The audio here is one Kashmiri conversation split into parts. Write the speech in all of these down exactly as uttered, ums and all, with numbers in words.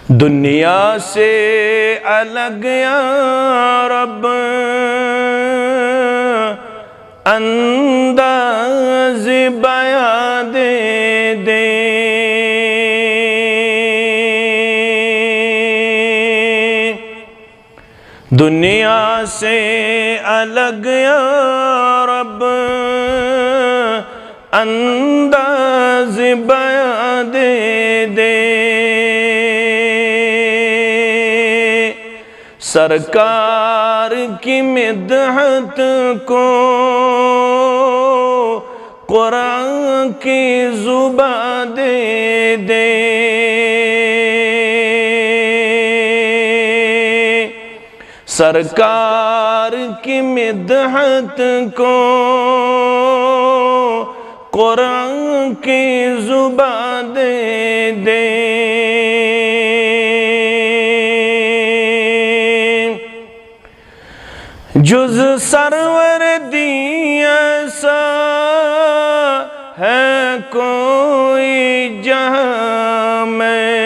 دنیا سے الگ یا رب، انداز بیاں دے دے۔ دنیا سے الگ یا رب، انداز بیاں دے دے۔ سرکار کی مدحت کو قرآن کی زباں دے دے۔ سرکار کی مدحت کو قرآن کی زباں دے دے۔ جز سرور دی ایسا ہے کوئی جہاں میں،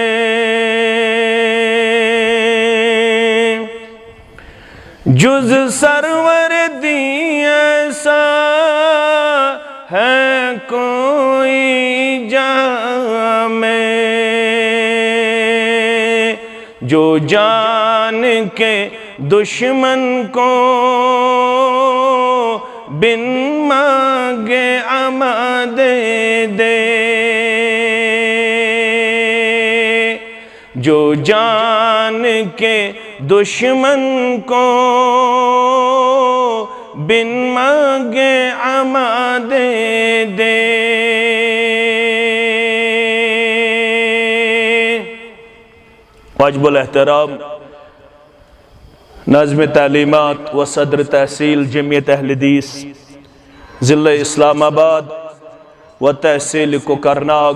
جز سرور دی ایسا ہے کوئی جہاں میں، جو جان کے دشمن کو بن مانگے اما دے دے۔ جو جان کے دشمن کو بن مانگے اما دے دے۔ واجب الاحترام ناظم تعلیمات و صدر تحصیل جمعیت اہل حدیث ضلع اسلام آباد و تحصیل کوکرناگ،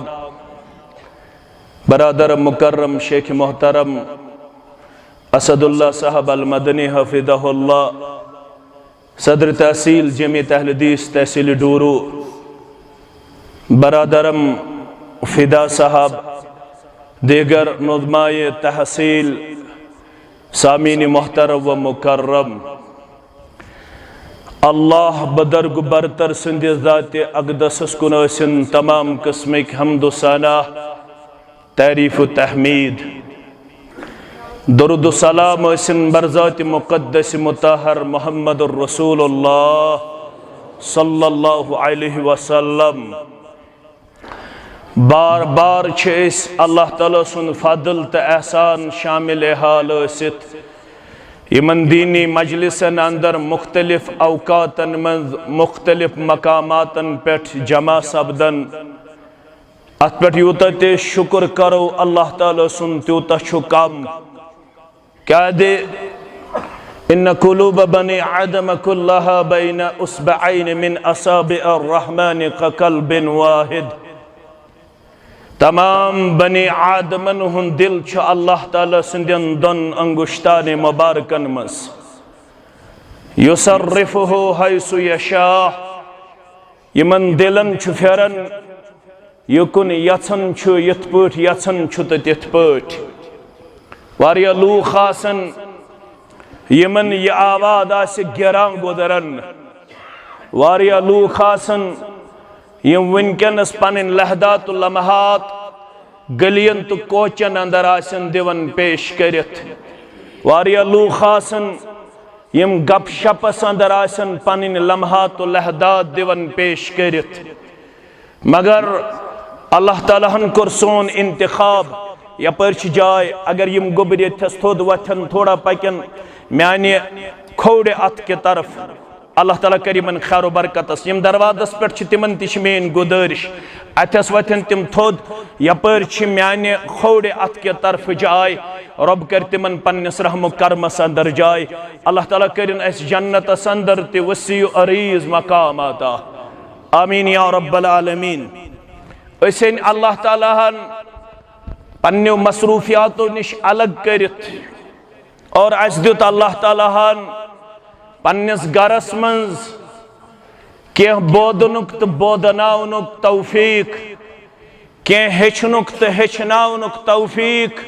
برادر مکرم شیخ محترم اسد اللہ صاحب المدنی حفظہ اللہ، صدر تحصیل جمعیت اہل حدیث تحصیل ڈورو، برادرم فدا صاحب، دیگر نظمائے تحصیل، سامعین محترم و مکرم، اللہ بدرگ برتر سٕنٛدِ ذاتِ اقدسس کُن ٲسِن تمام قٕسمٕکۍ حمد و ثنا، تعریف و تحمید۔ درود و سلام ٲسِن بر ذاتِ مقدس مطہر محمد رسول اللہ صلی اللہ علیہ وسلم۔ بار بار چھِ أسۍ اللہ تعالیٰ سُنٛد فضل تہٕ احسان شامل حال ٲسِتھ یِمن دینی مجلسن اندر مختلف اوقاتن منٛز مختلف مقاماتن پٮ۪ٹھ جمع سپدان۔ اتھ پٮ۪ٹھ یوٗتاہ تہِ شُکر کرو اللہ تعالیٰ سُنٛد، تیوٗتاہ چھُ کم۔ کیٛازِ، ان قلوب بنی آدم کلها بین اصبعین من اصابع الرحمن کقلب واحد۔ تمام بنی آدمن ہُنٛد دل چھُ اللہ تعالیٰ سٕنٛدٮ۪ن دۄن انگشتانِ مبارکن منٛز۔ یصرفه حیث یشاء۔ یِمن دلن چھُ پھیران، یہِ کُن یژھان چھُ، یِتھ پٲٹھۍ یژھان چھُ تہٕ تِتھ پٲٹھۍ۔ واریاہ لوٗکھ آسن، یِمن یہِ آواز آسہِ گیران گُزران۔ واریاہ لوٗکھ آسن، یِم وٕنکیٚنس پنٕنۍ لحظات و لمحات گلین تہٕ کوچن اندر آسن دِوان پیش کٔرِتھ۔ واریاہ لوٗکھ آسن، یِم گپ شپس اندر آسن پنٕنۍ لمحات و لحظات دِوان پیش کٔرِتھ۔ مگر اللہ تعالیٰ ہن کوٚر سون انتخاب۔ یپٲرۍ چھِ جاے، اگر یِم گوٚبرۍ ییٚتھس تھوٚد وۄتھن، تھوڑا پکن میانہِ کھوورِ اتھٕ کہِ طرف، اللہ تعالیٰ کرِ یِمن خیر و برکتس۔ یِم دروازس پٮ۪ٹھ چھِ، تِمن تہِ چھِ میٲنۍ گُزٲرِش، اتھس وۄتھن تِم تھوٚد۔ یپٲرۍ چھِ میانہِ کھوورِ اتھٕ کہِ طرفہٕ جاے، رۄب کرِ تِمن پننِس رحم و کرمس اندر جاے۔ اللہ تعالیٰ کٔرِن اسہِ جنتس اندر تہِ وسیع و عریض مقام عطا۔ آمین یا رب العالمین۔ أسۍ ہن اللہ تعالیٰ ہن پننیو مصروفیاتو نِش الگ کٔرِتھ اور اسہِ دیُت اللہ تعالیٰ ہن پننِس گرس منٛز کینٛہہ بوزنُک تہٕ بوزناونُک توفیق، کینٛہہ ہیٚچھنُک تہٕ ہیٚچھناونُک توفیق۔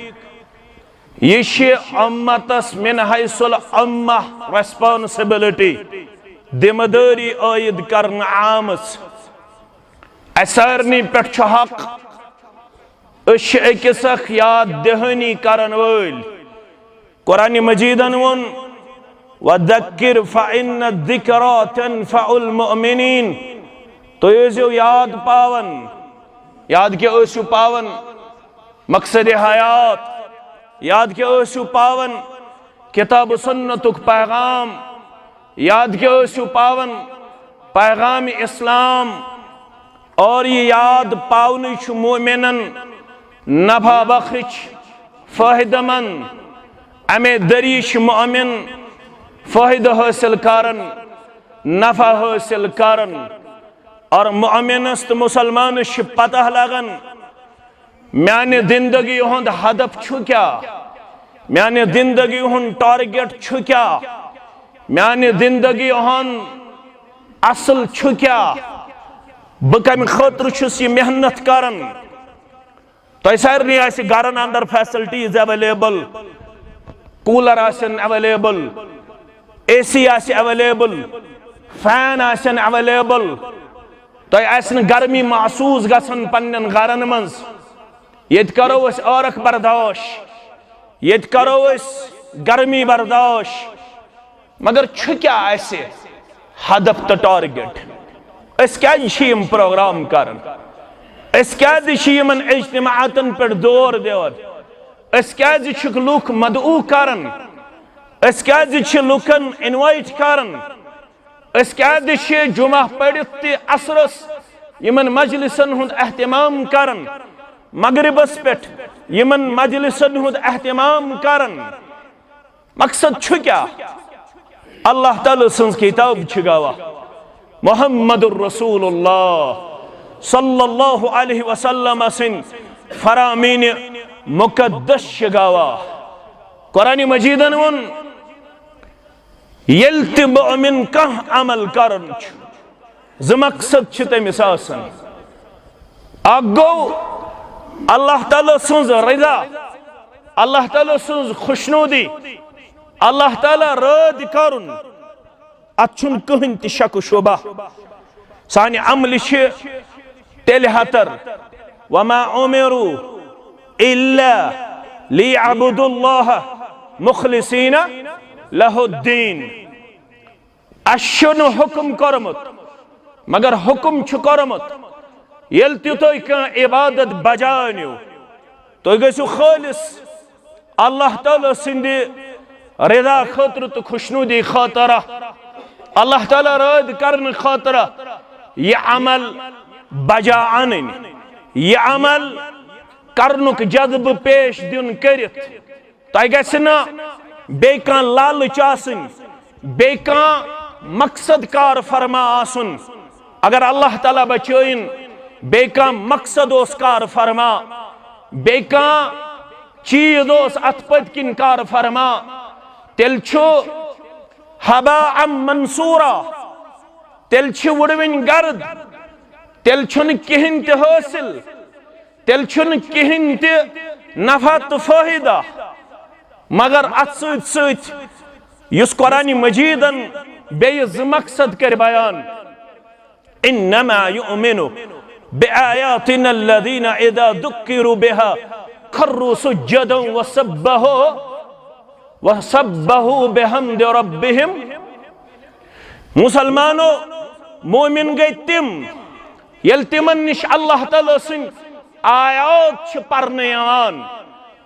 یہِ چھِ امتس من حیث الامہ ریسپانسبلٹی، ذمہ دٲری عٲید کرنہٕ آمٕژ۔ اسہِ سارنٕے پٮ۪ٹھ چھُ حق، أسۍ چھِ أکِس اکھ یاد دہٲنی کرن وٲلۍ۔ قرآن مجیدن ووٚن، "وذکر فإن الذکری تنفع المؤمنین"۔ تُہۍ ٲسِو یاد پاوان۔ یاد کیٛاہ ٲسِو پاوان؟ مقصد حیات۔ یاد کیٛاہ ٲسِو پاوان؟ کتاب و سنتُک پیغام۔ یاد کیٛاہ ٲسِو پاوان؟ پیغام اسلام۔ اور یہِ یاد پاونٕے چھُ مومنن نفع بخش، فٲیدٕ مند۔ امے ذٔریعہٕ چھُ مومن فٲیدٕ حٲصِل کران، نفع حٲصِل کران۔ اور مومنس تہٕ مسلمانس چھِ پتہ لگان، میانہِ زندگی ہُنٛد ہدف چھُ کیٛاہ؟ میانہِ زندگی ہُنٛد ٹارگیٹ چھُ کیٛاہ؟ میانہِ زندگی ہُنٛد اصل چھُ کیٛاہ؟ بہٕ کمہِ خٲطرٕ چھُس یہِ محنت کران؟ تۄہہِ سارنٕے آسہِ گرن اندر فیسلٹیز اویلیبل، کوٗلر آسن اویلیبل، اے سی آسہِ اویلیبل، فین آسن اویلیبل۔ تۄہہِ آسہِ نہٕ گرمی محسوس گژھان پننٮ۪ن گرن منٛز۔ ییٚتہِ کرو أسۍ عٲرق برداش، ییٚتہِ کرو أسۍ گرمی برداش۔ مگر چھُ کیٛاہ اَسہِ ہدف تہٕ ٹارگیٹ؟ أسۍ کیٛازِ چھِ یِم پروگرام کران؟ أسۍ کیٛازِ چھِ یِمن اجتماعاتن پٮ۪ٹھ زور دِوان؟ أسۍ کیٛازِ چھِکھ لُکھ مدعو کران؟ أسۍ کیٛازِ چھِ لُکن انوائٹ کران؟ أسۍ کیٛازِ چھِ جمعہ پٔرِتھ تہِ عصرس یِمن مجلسن ہُنٛد اہتمام کران، مغربس پٮ۪ٹھ یِمن مجلسن ہُنٛد اہتمام کران؟ مقصد چھُ کیٛاہ؟ اللہ تعالیٰ سٕنٛز کتاب چھِ گواہ، محمد رسول اللہ صلی اللہ علیہ وسلم سٕنٛدۍ فرامین مقدس چھِ گواہ۔ قرآن مجیدن ووٚن، ییٚلہِ تہِ مؤمن کانٛہہ عمل کران چھُ، زٕ مقصد چھِ تٔمِس آسان۔ اکھ گوٚو اللہ تعالیٰ سٕنٛز رضا، اللہ تعالیٰ سٕنٛز خوشنودی، اللہ تعالیٰ رٲضۍ کرُن۔ اتھ چھُنہٕ کٕہٕنۍ تہِ شک و شبہ۔ سانہِ عملہِ چھِ تیٚلہِ ہتر، "وما امروا الا لیعبدوا اللہ مخلصین لہ الدین"۔ اسہِ چھُنہٕ حکم کوٚرمُت، مگر حکم چھُ کوٚرمُت، ییٚلہِ تہِ تُہۍ کانٛہہ عبادت بجا أنِو، تُہۍ گٔژھِو خٲلص اللہ تعالیٰ سٕنٛدِ رضا خٲطرٕ تہٕ خوشنودی خٲطرٕ، اللہ تعالیٰ رٲضۍ کرنہٕ خٲطرٕ یہِ عمل بجا انٕنۍ، یہِ عمل کرنُک جذبہٕ پیش دیُن کٔرِتھ۔ تۄہہِ گژھِ نہٕ بیٚیہِ کانٛہہ لالٕچ آسٕنۍ، بیٚیہِ کانٛہہ مقصد کار فرما آسُن۔ اگر اللہ تعالیٰ بچٲیِن، بیٚیہِ کانٛہہ مقصد اوس کار فرما، بیٚیہِ کانٛہہ چیٖز اوس اَتھ پٔتۍ کِنۍ کار فرما، تیٚلہِ چھُ ہباء منثورا، تیٚلہِ چھِ وُڑوٕنۍ گرد، تیٚلہِ چھُنہٕ کِہیٖنۍ تہِ حٲصِل، تیٚلہِ چھُنہٕ کِہیٖنۍ تہِ نفع تہٕ فٲیدٕ۔ مگر اَتھ سۭتۍ سۭتۍ یُس قرآن مجیدن بیٚیہِ زٕ مقصد کٔرۍ بیان، "انما یؤمن بآیاتنا الذین اذا ذکروا بها خروا سجدا وسبحوا وسبحوا بحمد ربهم"۔ مسلمانو، مومن گٔے تِم، ییٚلہِ تِمن نِش اللہ تعالیٰ سٕنٛدۍ آیات چھِ پرنہٕ یِوان،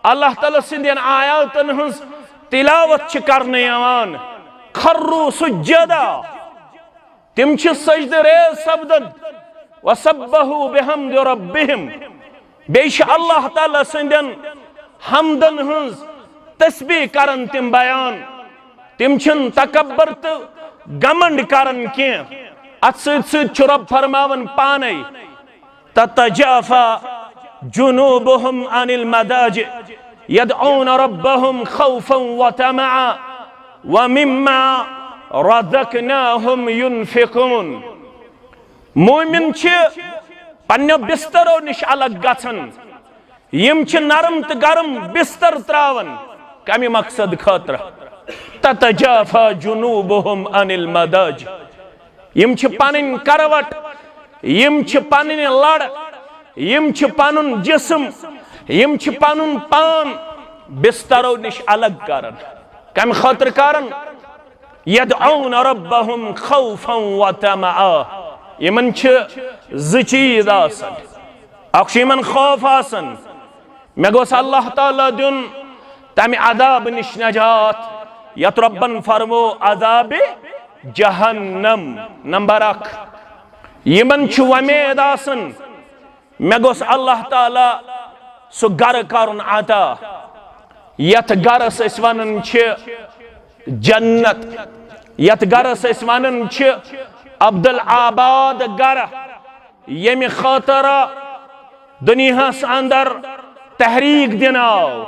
اللہ تعالیٰ سٕنٛدٮ۪ن آیاتن ہٕنٛز تلاوت چھِ کرنہٕ یِوان، خروا سجدا، تِم چھِ سجدٕ ریز سپدان، وسبحوا بحمد ربهم، بیٚیہِ چھِ اللہ تعالیٰ سٕنٛدٮ۪ن حمدن ہٕنٛز تسبیح کران تِم بیان۔ تِم چھِنہٕ تکبر تہٕ گمنڈ کران کینٛہہ۔ اتھ سۭتۍ سۭتۍ چھُ رب فرماوان پانے، "تتجافى جنوبهم عن المضاجع يدعون ربهم خوفا وطمعا ومما رزقناهم ينفقون"۔ مومن چھِ پننیو بسترو نِش الگ گژھان۔ یِم چھِ نرم تہٕ گرم بستر تراوان۔ کمہِ مقصد خٲطرٕ؟ تتجافی جنوبہم عن المضاجع۔ یِم چھِ پنٕنۍ کروٹ، یِم چھِ پنٕنۍ لڑ، یِم چھِ پنُن جسم، یِم چھِ پنُن پان بسترو نِش الگ کران۔ کمہِ خٲطرٕ کران؟ یدعون ربہم خوفا وطمعا۔ یِمن چھِ زٕ چیٖز آسان۔ اکھ چھُ یِمن خوف آسان، مےٚ گوٚژھ اللہ تعالیٰ دیُن تمہِ عذاب نِش نجات، یتھ رۄبن فرمو عذاب جہنم۔ نمبر اکھ، یِمن چھُ وۄمید آسان، مےٚ گوٚژھ اللہ تعالیٰ سُہ گرٕ کرُن عطا، یتھ گرس أسۍ ونان چھِ جنت، یتھ گرس أسۍ ونان چھِ عبدالآباد گرٕ، ییٚمہِ خٲطرٕ دُنیاہس اندر تحریک دِنہٕ آو،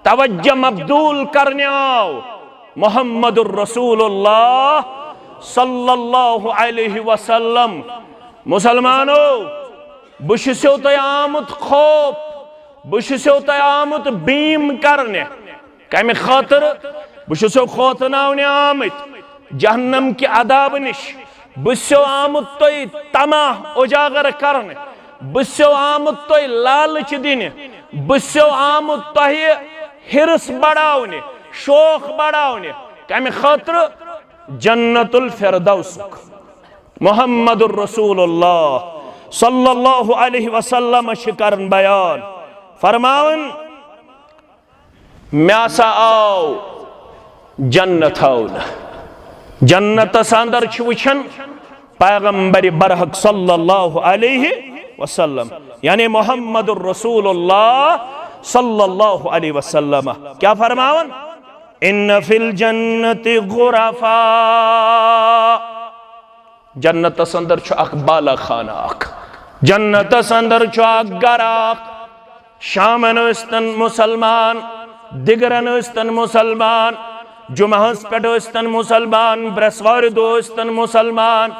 توجہ مبذول کرنہٕ آو محمد رسول اللہ صلی اللہ علیہ وسلم۔ مسلمانو، بہٕ چھُسو تۄہہِ آمُت خوف، بہٕ چھُسو تۄہہِ آمُت بیٖم کرنہِ۔ کمہِ خٲطرٕ؟ بہٕ چھُسو کھوژناونہِ آمٕتۍ جہنم کہِ عذابہٕ نِش۔ بہٕ چھُسو آمُت تۄہہِ طمع اُجاگر کرنہِ۔ بہٕ چھُسو آمُت تۄہہِ لالچ دِنہِ۔ بہٕ چھُسو آمُت تۄہہِ حرص بڑاونہِ، شوق بڑاونہِ۔ کمہِ خٲطرٕ؟ جنت الفردوسُک۔ محمد رسول اللہ صلی اللہ علیہ وسلم چھِ کران بیان، فرماوان، مےٚ ہسا آو جنت ہاونہٕ۔ جنتس اندر چھِ وٕچھان پیغمبر برحق صلی اللہ علیہ وسلم، یعنی محمد رسول اللہ صلی اللہ علیہ وسلم۔ کیا فرماوان؟ ان فی الجنت غرفا۔ جنتس اندر چھُ اکھ بالا خانہ اکھ، جنتس اندر چھُ اکھ گرٕ اکھ۔ شامن ٲسۍتن مسلمان، دِگرن ٲسۍتن مسلمان، جمعہس پٮ۪ٹھ ٲسۍتن مسلمان، برٛٮ۪سوارِ دۄہ ٲسۍتن مسلمان،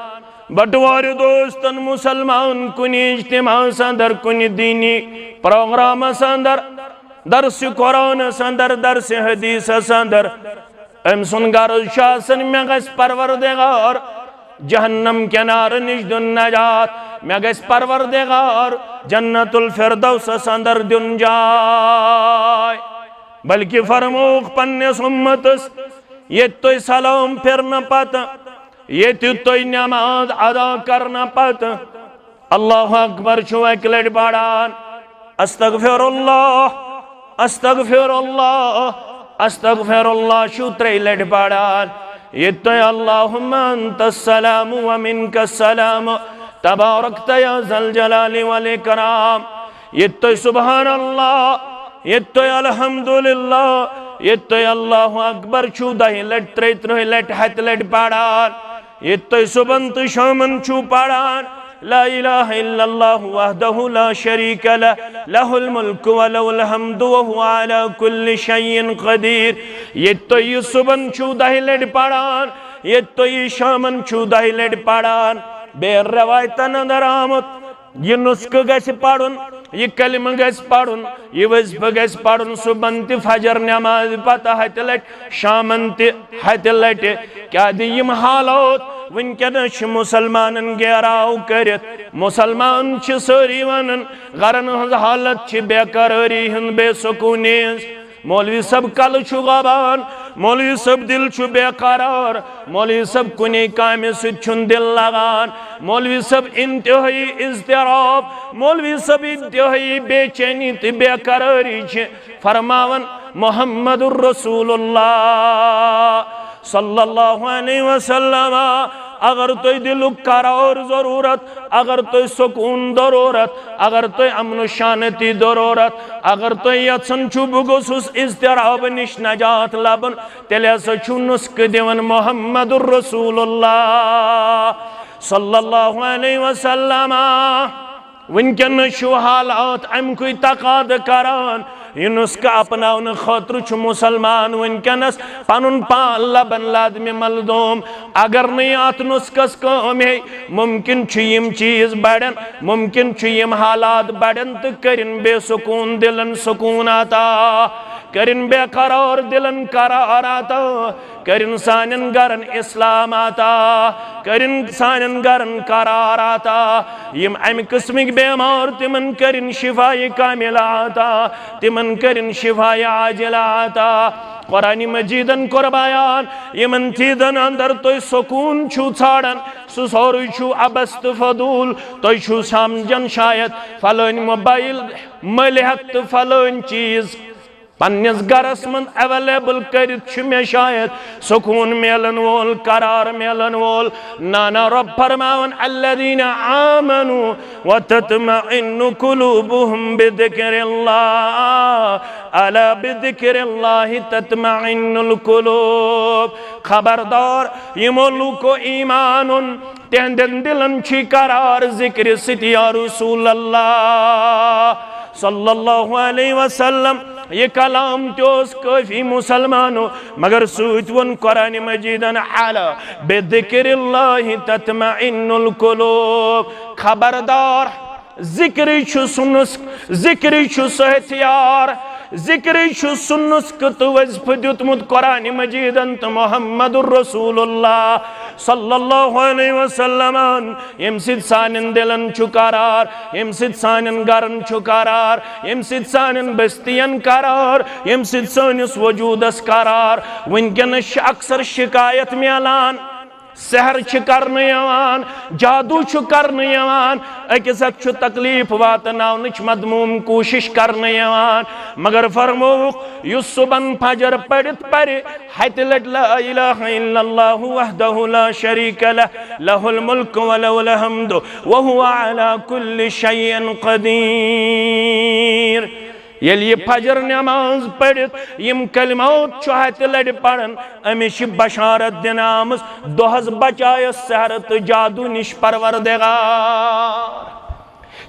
بٹوارِ دۄہ ٲسۍتن مسلمان، کُنہِ اجتماعس اندر، کُنہِ دینی پروگرامس اندر، درس قرآنس اندر، درس حدیثس اندر، أمۍ سُنٛد غرض چھُ آسان، مےٚ گژھِ پروردگار جہنم کنارٕ نِش دیُن نجات، مےٚ گژھِ پروردگار جنت الفردوسس اندر دیُن جاے۔ بلکہ فرمووُکھ پننِس امتس، ییٚتہِ تُہۍ سلام پھِرنہٕ پتہٕ، ییٚتہِ تُہۍ نماز ادا کرنہٕ پتہٕ، اللہ اکبر چھُو اکہِ لٹہِ پران، استغفر اللہ، استغفر اللہ، استغفر اللہ چھُو ترٛیٚیہِ لٹہِ پران۔ ییٚتہِ تُہۍ اللہم انت السلام و منک السلام، تبارکت یا ذا الجلال والاکرام۔ ییٚتہِ تُہۍ سبحان اللہ، ییٚتہِ تُہۍ الحمدللہ، ییٚتہِ تُہۍ اللہ اکبر چھُو دَہہِ لٹہِ، ترٛیٚیہِ ترٕٛہہِ لٹہِ، ہتہِ لٹہِ پران۔ ییٚتہِ تُہۍ صبحن تہٕ شامن چھُو پران، لا الہ الا اللہ وحدہ لا شریک لہ، لہ الملک و لہ الحمد و هو علی کل شیء قدیر۔ ییٚتہِ تُہۍ یہِ صبحن چھُو دَہہِ لٹہِ پران، ییٚتہِ تُہۍ یہِ شامن چھُو دَہہِ لٹہِ پران، بیٚیہِ روایتن اندر آمُت، یہِ نسخہٕ گژھِ پرُن، یہِ کلمہٕ گژھِ پرُن، یہِ وظیفہٕ گژھِ پرُن صبحن تہِ فجر نماز پتہٕ ہتہِ لٹہِ، شامن تہِ ہتہِ لٹہِ۔ کیٛازِ یِم حالات وٕنکیٚنس چھِ مسلمانن گیراو کٔرِتھ، مسلمان چھِ سٲری ونان، گرن ہٕنٛز حالت چھِ بے قرٲری ہٕنٛز، بے سکوٗنی ہٕنٛز۔ مولوی صٲب کلہٕ چھُ غبان، مولوی صٲب دل چھُ بے قرار، مولوی صٲب کُنے کامہِ سۭتۍ چھُنہٕ دل لگان، مولوی صٲب انتہٲیی اضطراب، مولوی صٲب انتہٲیی بے چینی تہٕ بے قرٲری چھِ۔ فرماوان محمد رسول اللہ صلی اللہ علیہ وسلم، اگر تُہۍ دلُک قرار ضرورت، اگر تُہۍ سکوٗن ضرورت، اگر تُہۍ امن و شانتی ضرورت، اگر تُہۍ یژھان چھِو بہٕ گوٚژھُس اضطراب نِش نجات لبُن، تیٚلہِ ہسا چھُو نسخہٕ دِوان محمد رسول اللہ صلی اللہ علیہ وسلم۔ وٕنکیٚنس چھُ حالات امہِ کُے تقاضہٕ کران، یہِ نسخہٕ اپناونہٕ خٲطرٕ چھُ مسلمان وٕنکیٚنس پنُن پان لبن لازمِ ملزوم۔ اگر نہٕ یہِ اتھ نسخس کٲم ہے، ممکن چھُ یِم چیٖز بڑن، ممکن چھُ یِم حالات بڑن تہٕ کٔرِن بے سکوٗن دلن سکوٗن عطا۔ کٔرِن بے قرار دِلن قرار عطا، کٔرِن سانٮ۪ن گرن اسلام عطا، کٔرِن سانٮ۪ن گرن قرار عطا۔ یِم امہِ قٕسمٕکۍ بٮ۪مار، تِمن کٔرِن شفایہِ کاملہ عطا، تِمن کٔرِن شفایہِ عاجلہ عطا۔ قرآن مجیدن کوٚر بیان، یِمن چیٖزن اندر تُہۍ سکوٗن چھِو ژھانڈان، سُہ سورُے چھُ عبث تہٕ فضوٗل۔ تُہۍ چھِو سمجھان شاید فلٲنۍ موبایل مٔلۍ ہٮ۪تھ تہٕ فلٲنۍ چیٖز پننِس گرس منٛز اویلیبل کٔرِتھ چھُ مےٚ شاید سکوٗن میلن وول، قرار میلن وول۔ نہ، نہ، رۄب فرماوان، "الذین آمنوا وتطمئن قلوبهم بذکر اللہ، الا بذکر اللہ تطمئن القلوب۔" خبردار، یِمو لوٗکو ایمان اوٚن، تِہنٛدٮ۪ن دِلن چھُے قرار ذِکرِ سۭتۍ، یا رسول اللہ صلی اللہ علیہ وسلم۔ یہِ کلام تہِ اوس کٲفی مُسلمانو، مگر سۭتۍ ووٚن قرآن مجیدن، "الا بذکر اللہ تطمئن القلوب۔" خبردار، ذِکرٕے چھُ سُہ نُسخہٕ، ذِکرٕے چھُ سُہ ہتھیار، ذِکرٕے چھُ سُہ نُسخہٕ تہٕ وظیفہٕ دیُتمُت قرآن مجیدن تہٕ محمد رسول اللہ صلی اللہ علیہ وسلمن، ییٚمہِ سۭتۍ سانٮ۪ن دِلن چھُ قرار، ییٚمہِ سۭتۍ سانٮ۪ن گرن چھُ قرار، ییٚمہِ سۭتۍ سانٮ۪ن بستین قرار، ییٚمہِ سۭتۍ سٲنِس وجوٗدس قرار۔ وٕنکیٚنس چھِ اکثر شکایت میلان، سحر چھِ کرنہٕ یِوان، جادو چھُ کرنہٕ یِوان، أکِس اکھ چھُ تکلیف واتناونٕچ مذموم کوٗشش کرنہٕ یِوان، مگر فرمووُکھ، یُس صبحن فجر پٔرِتھ پرِ ہتہِ لٹہِ لا الہ الا اللہ وحدہ لا شریک لہ، لہ الملک و لہ الحمد وہو علی کل شیء قدیر۔ ییٚلہِ یہِ فجر نماز پٔرِتھ یِم کلمات چھُ ہتہِ لٹہِ پران، أمِس چھِ بشارت دِنہٕ آمٕژ، دۄہس بچایس سحر تہٕ جادو نِش پروردگار۔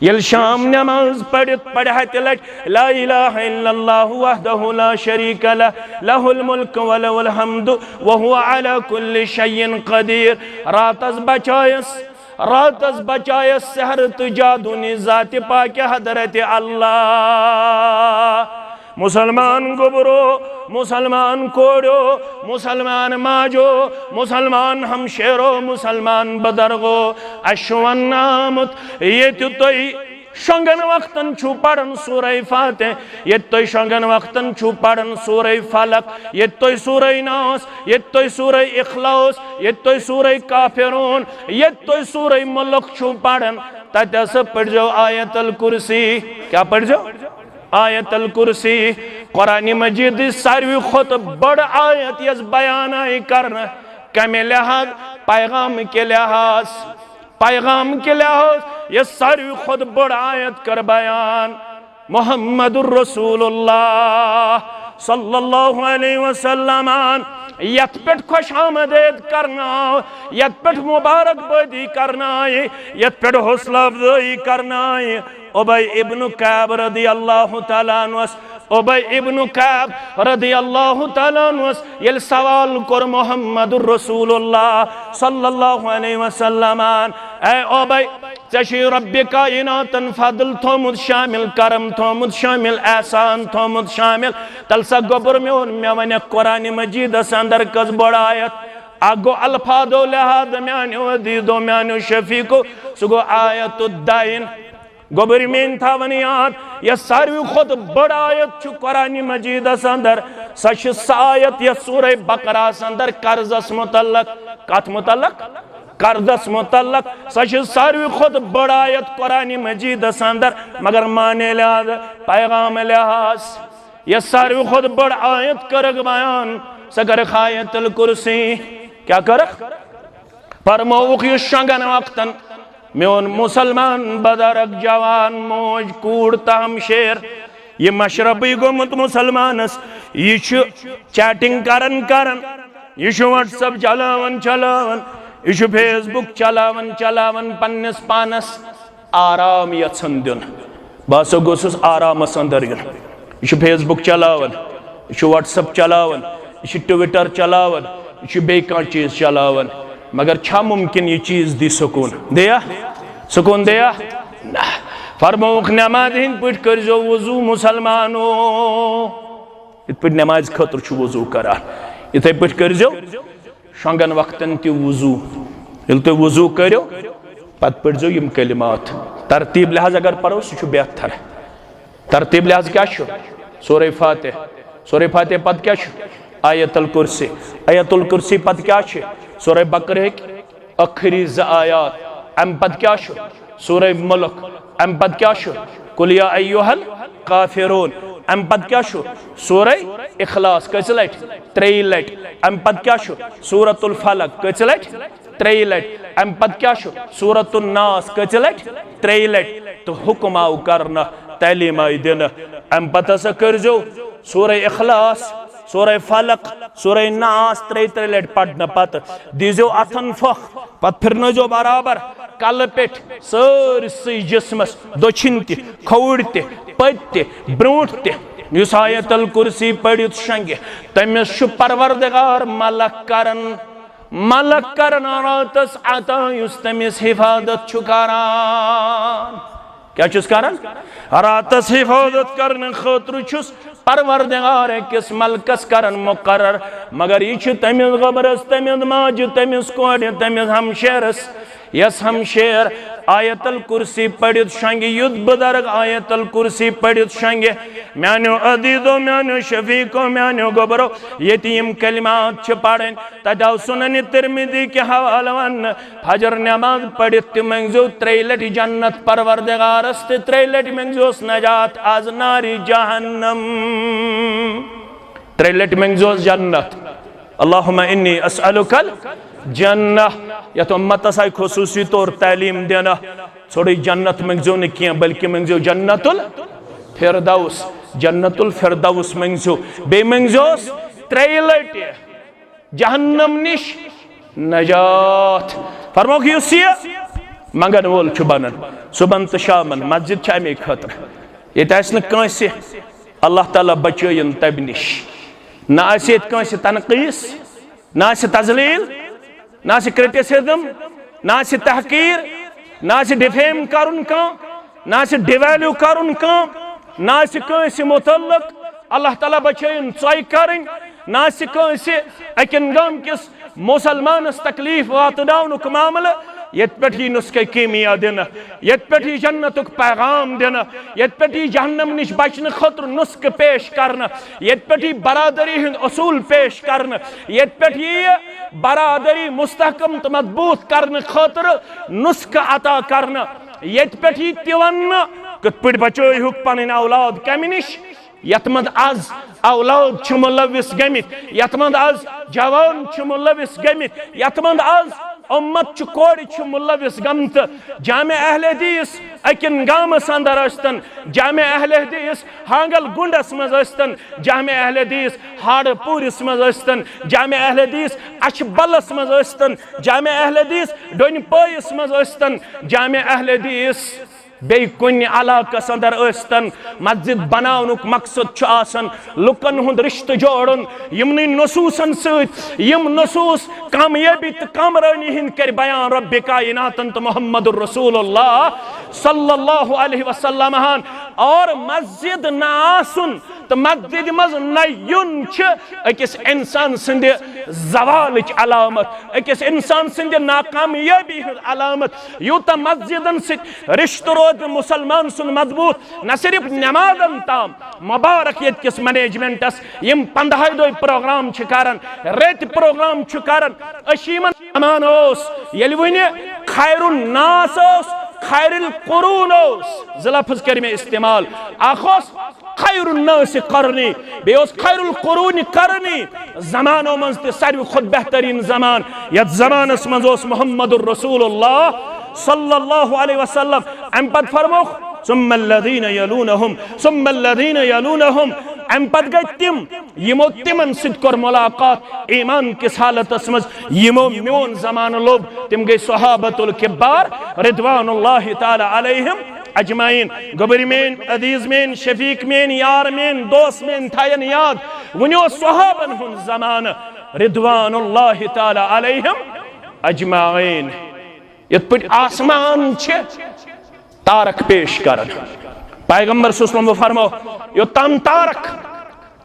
ییٚلہِ شام نماز پٔرِتھ پرِ ہتہِ لٹہِ لا الہ الا اللہ وحدہ لا شریک لہ، لہ الملک و لہ الحمد وہو علی کل شیء قدیر۔ راتس بچایس، راتس بچایس سحر تہٕ جادو نِش ذاتِ پاکِ حضرت اللہ۔ مسلمان گوٚبرو، مسلمان کوریو، مسلمان ماجو، مسلمان ہمشیرو، مسلمان بزرگو، اسہِ چھُ وننہٕ آمُت، ییٚتہِ تُہۍ شۄنٛگن وقتن چھُو پران سورہ فاتح، ییٚتہِ تُہۍ شۄنٛگن وقتن چھُو پران سورہ فلق، ییٚتہِ تُہۍ سورہ ناس، ییٚتہِ تُہۍ سورہ اخلاص، ییٚتہِ تُہۍ سورہ کافرون، ییٚتہِ تُہۍ سورہ ملک چھُو پران، تتہِ ہسا پٔرزیو آیت الکرسی۔ کیٛاہ پٔرزیو؟ آیت الکرسی۔ قرآن مجیدٕچ ساروی کھۄتہٕ بٔڑ آیت یۄس بیان آیہِ کرنہٕ، کمہِ لحاظ؟ پیغام کہِ لحاظ۔ پیغام کہِ لحاظ یۄس ساروی کھۄتہٕ بٔڑ آیت کٔر بیان، محمد رسول اللہ صلی اللہ علیہ وسلمن، یتھ پٮ۪ٹھ خوش آمدید کرنہٕ آو، یتھ پٮ۪ٹھ مبارک بٲدی کرنہٕ آیہِ، یتھ پٮ۪ٹھ حوصلہ افزٲیی کرنہٕ آیہِ، ابی ابن کعب رضی اللہ تعالیٰ عنہس، ابی ابن کعب رضی اللہ تعالیٰ عنہس ییٚلہِ سوال کوٚر محمد رسول اللہ صلی اللہ علیہ وسلمن، اے ابی، ژےٚ چھُے رب کائناتن فضل تھومُت شامل، کرم تھومُت شامل، احسان تھومُت شامل، تیٚلہِ سا گوٚبُر میون، مےٚ ونکھ قرآن مجیدس اندر کٔژ بٔڑ آیت؟ اکھ گوٚو الفاظو لحاظ میانیو عزیزو، میانیو شفیقو، سُہ گوٚو آیت الدین۔ گوٚبُر میٲنۍ تھاوان یاد، یۄس ساروی کھۄتہٕ بٔڑ آیت چھُ قرآن مجیدس اندر، سۄ چھِ سۄ آیت یۄس سورہ بقرہس اندر قرضس متعلق، کتھ متعلق؟ قرضس متعلق۔ سۄ چھِ ساروی کھۄتہٕ بٔڑ آیت قرآن مجیدس اندر، مگر معنی لحاظ، پیغام لحاظ، یۄس ساروی کھۄتہٕ بٔڑ آیت کٔرٕکھ بیان، سۄ کٔرٕکھ آیت الکرسی۔ کیٛاہ کٔرٕکھ؟ فرمووُکھ، یُس شۄنٛگن وقتن میون مسلمان بزرگ جوان موج کوٗر تہٕ ہمشیر، یہِ مشربٕے گوٚمُت مسلمانس، یہِ چھُ چیٹنگ کران کران، یہِ چھُ WhatsApp چلاوان چلاوان، یہِ چھُ Facebook چلاوان چلاوان، پننِس پانس آرام یژھان دیُن۔ بہٕ ہسا گوٚژھُس آرامس اندر یُن۔ یہِ چھُ Facebook چلاوان، یہِ چھُ WhatsApp چلاوان، یہِ چھُ Twitter چلاوان، یہِ چھُ بیٚیہِ کانٛہہ چیٖز چلاوان، مگر چھا ممکن یہِ چیٖز دی سکوٗن؟ دِیا؟ سکوٗن دِیا؟ نہ۔ فرمووُکھ، نمازِ ہٕنٛدۍ پٲٹھۍ کٔرۍزیو وضوٗ مسلمانو۔ یِتھ پٲٹھۍ نمازِ خٲطرٕ چھُ وضوٗ کران، یِتھے پٲٹھۍ کٔرۍزیو شۄنٛگن وقتن تہِ وضوٗ۔ ییٚلہِ تُہۍ وضوٗ کٔرِو، پتہٕ پٔرۍزیو یِم کلمات۔ ترتیٖب لحاظ اگر پرو، سُہ چھُ بہتر۔ ترتیٖب لحاظ کیٛاہ چھُ؟ سورہ فاتح۔ سورہ فاتح پتہٕ کیٛاہ چھُ؟ آیت الکرسی۔ آیت الکرسی پتہٕ کیٛاہ چھُ؟ سورہ بقرہٕکۍ ٲخری زٕ آیات۔ امہِ پتہٕ کیٛاہ چھُ؟ سورہ ملک۔ امہِ پتہٕ کیٛاہ چھُ؟ قل یا ایھا الکافرون۔ امہِ پتہٕ کیٛاہ چھُ؟ سورہ اخلاص۔ کٔژِ لٹہِ؟ ترٛیٚیہِ لٹہِ۔ امہِ پتہٕ کیٛاہ چھُ؟ سورۃ الفلق۔ کٔژِ لٹہِ؟ ترٛیٚیہِ لٹہِ۔ امہِ پتہٕ کیٛاہ چھُ؟ سورۃ الناس۔ کٔژِ لٹہِ؟ ترٛیٚیہِ لٹہِ۔ تہٕ حکم آو کرنہٕ، تعلیٖم آیہِ دِنہٕ۔ امہِ پتہٕ ہسا کٔرۍزیو سورہ اخلاص، سورہ فلق، سورہ ناس ترٛیٚیہِ ترٛیٚیہِ لٹہِ پرنہٕ پتہٕ دیٖزیو اتھن پھۄکھ، پتہٕ پھِرنٲوزیو برابر کلہٕ پٮ۪ٹھ سٲرسٕے جسمس، دٔچھِنۍ تہِ، کھووُر تہِ، پٔتۍ تہِ، برونٛٹھ تہِ۔ یُس آیت الکرسی پٔرِتھ شۄنٛگہِ، تٔمِس چھُ پروردگار ملک کران، ملک کران راتس عطا، یُس تٔمِس حفاظت چھُ کران۔ کیٛاہ چھُس کران؟ راتس حفاظت کرنہٕ خٲطرٕ چھُس پروردگار أکِس ملکس کران مقرر، مگر یہِ چھُ تٔمِس گوٚبرس، تٔمِس ماجہِ، تٔمِس کورِ، تٔمِس ہمشیرس، یس ہمشیر آیت الکرسی پٔرِتھ شۄنٛگہِ، یُتھ بُزرگ آیت الکرسی پٔرِتھ شۄنٛگہِ۔ میانیو عزیزو، میانیو شفیقو، میانیو گوٚبرو، ییٚتہِ یِم کلمات چھِ پرٕنۍ، تتہِ آو سنن ترمذی کہِ حوالہٕ وننہٕ، فجر نماز پٔرِتھ تہِ منٛگزیو ترٛیٚیہِ لٹہِ جنت پروردگارس تہٕ ترٛیٚیہِ لٹہِ منٛگزیوس نجات از نارِ جہنم۔ ترٛیٚیہِ لٹہِ منٛگزیوس جنت۔ اللہم انی اسألک الجنہ۔ یتھ امتس آیہِ خصوصی طور تعلیٖم دِنہٕ، ژھوٚرٕے جنت منٛگزیو نہٕ کینٛہہ، بلکہِ منٛگزیو جنت الفردوس۔ جنت الفردوس منٛگزیو۔ بیٚیہِ منٛگزیوس ترٛیٚیہِ لٹہِ جہنم نِش نجات۔ فرموکھ، یُس یہِ منگن وول چھُ بنان صبحن تہٕ شامن، مسجد چھِ اَمے خٲطرٕ۔ ییٚتہِ آسہِ نہٕ کٲنٛسہِ، اللہ تعالیٰ بچٲیِن تَمہِ نِش۔ نہ آسہِ ییٚتہِ کٲنٛسہِ تنقیٖص، نہ آسہِ تذلیل، نہ آسہِ criticism، نہ آسہِ تحقیٖر، نہ آسہِ defame کرُن کانٛہہ، نہ آسہِ devalue کرُن کانٛہہ، نہ آسہِ کٲنٛسہِ متعلق، اللہ تعالیٰ بچٲیِن، ژۄے کرٕنۍ، نہ آسہِ کٲنٛسہِ أکِن گام کِس مسلمانس تکلیف واتناونُک معاملہٕ، ییٚتہِ پٮ۪ٹھ یی نسخہ کیمیا دِنہٕ، ییٚتہِ پٮ۪ٹھ یی جنتُک پیغام دِنہٕ، ییٚتہِ پٮ۪ٹھ یی جہنم نِش بچنہٕ خٲطرٕ نسخہٕ پیش کرنہٕ، ییٚتہِ پٮ۪ٹھ یی برادری ہُنٛد اصوٗل پیش کرنہٕ، ییٚتہِ پٮ۪ٹھ یی برادری مستحکم تہٕ مضبوٗط کرنہٕ خٲطرٕ نسخہٕ عطا کرنہٕ، ییٚتہِ پٮ۪ٹھ یی تہِ وننہٕ کِتھ پٲٹھۍ بچٲیہُکھ پنٕنۍ اولاد کمہِ نِش، یتھ منٛز از اولاد چھِ ملوث گٔمٕتۍ، یتھ منٛز از جوان چھِ ملوث گٔمٕتۍ، یتھ منٛز از امت چھُ، کورِ چھِ ملوث گٔمژٕ۔ جامع اہل حدیث أکِن گامس اندر ٲسۍتن، جامع اہل حدیث ہانگل گنڈس منٛز ٲسۍتن، جامع اہل حدیث ہاڑٕ پوٗرِس منٛز ٲسۍتن، جامع اہل حدیث اچھِ بلس منٛز ٲسۍتن، جامع اہل حدیث ڈونۍ پٲیِس منٛز ٲسۍتن، جامع اہل حدیث بیٚیہِ کُنہِ علاقس اندر ٲسۍتن، مسجد بناونُک مقصد چھُ آسان لُکن ہُنٛد رشتہٕ جوڑُن یِمنٕے نصوٗصن سۭتۍ، یِم نصوٗص کامیٲبی تہٕ کامرٲنی ہٕنٛدۍ کرِ بیان رب کائناتن تہٕ محمد رسول اللہ صلی اللہ علیہ وسلم ہن۔ اور مسجد نہ آسُن تہٕ مسجدِ منٛز نہ یُن چھِ أکِس انسان سٕنٛدِ زوالٕچ علامت، أکِس انسان سٕنٛدِ ناکامیٲبی ہٕنٛز علامت۔ یوٗتاہ مسجدن سۭتۍ رشتہٕ روزِ مسلمان سُنٛد مضبوٗط، نہ صرف نمازن تام، مبارک ییٚتہِ کِس managementس، یِم پندہاے دۄہہِ پروگرام چھِ کران، رٮ۪تۍ پروگرام چھِ کران۔ أسۍ چھِ یِمن زمان اوس، ییٚلہِ وُنہِ خیر الناس اوس، خیر القرون اوس، زٕ لفظ کٔرۍ مےٚ استعمال۔ اکھ اوس خیر الناس قرنی، بیٚیہِ اوس خیر القرون قرنی۔ زمانو منٛز تہِ ساروی کھۄتہٕ بہتریٖن زمان، یتھ زمانس منٛز اوس محمد رسول اللہ صلی اللہ علیہ وسلم۔ امہِ پتہٕ فرموکھ، ثم الذین یلونہم، ثم الذین یلونہم۔ امہِ پتہٕ گٔے تِم، یِمو تِمن سۭتۍ کوٚر ملاقات ایمان کِس حالتس منٛز، یِمو میون زمانہٕ لوٚب۔ تِم گٔے صحابۃ الکبار رضوان اللہ تعالیٰ علیہم اجمعین۔ گوٚبٕرۍ میٲنۍ، عزیز میٲنۍ، شفیق میٲنۍ، یار میٲنۍ، دوست میٲنۍ تھاین یاد، وُنہِ اوس صحابن ہُنٛد زمانہٕ رضوان اللہ تعالیٰ علیہم اجمعین۔ یِتھ پٲٹھۍ آسمان چھِ تارک پیش کران، پیغمبر صلی اللہ علیہ وسلم فرمو، یوٚتام تارک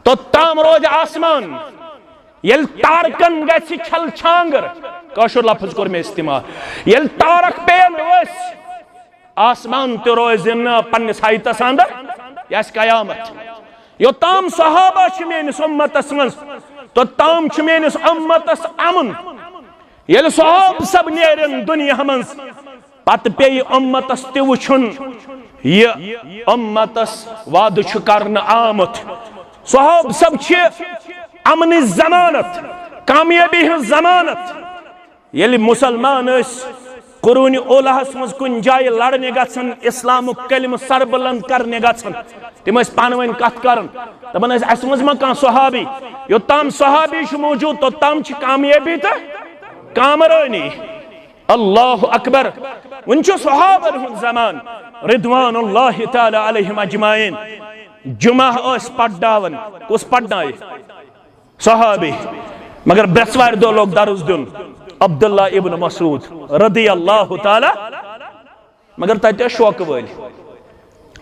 توٚتام روزِ آسمان۔ ییٚلہِ تارکن گژھِ چھل چھانگر، کٲشُر لفظ کوٚر مےٚ استعمال، ییٚلہِ تارک پیٚیَن ؤسۍ، آسمان تہِ روزِ نہٕ پننِس ہایتس اندر، یہِ آسہِ قیامت۔ یوٚتام صحابہ چھِ میٲنِس اُمتس منٛز، توٚتام چھُ میٲنِس اُمتس امُن۔ ییٚلہِ صحابہ سب نیرن دُنیا منٛز، پتہٕ پیٚیہِ اُمتس تہِ وٕچھُن، یہِ اُمتس وعدٕ چھُ کرنہٕ آمُت۔ صحابہ سب چھِ امنٕچ ضمانت، کامیٲبی ہٕنٛز ضمانت۔ ییٚلہِ مُسلمان ٲسۍ قرون اولاہس منٛز کُنہِ جایہِ لڑنہِ گژھان، اسلامُک کلمہٕ سربلند کرنہِ گژھان، تِم ٲسۍ پانہٕ ؤنۍ کتھ کران، دپان ٲسۍ، "اسہِ منٛز ما کانٛہہ صحابی؟" یوٚتام صحابی چھُ موجود، توٚتام چھِ کامیٲبی تہٕ کامرٲنی۔ اللہ اکبر۔ وُنہِ چھُ صحابن ہُنٛد زمان، رضوان اللہ تعالی علیہم اجمعین۔ جمعہ ٲسۍ پرناوان، کُس پرنایہِ؟ صحابی۔ مگر برٛٮ۪سوارِ دۄہ لوگ درس دیُن عبداللہ ابن مسعود رضی اللہ تعالی۔ مگر تتہِ ٲسۍ شوقہٕ وٲلۍ۔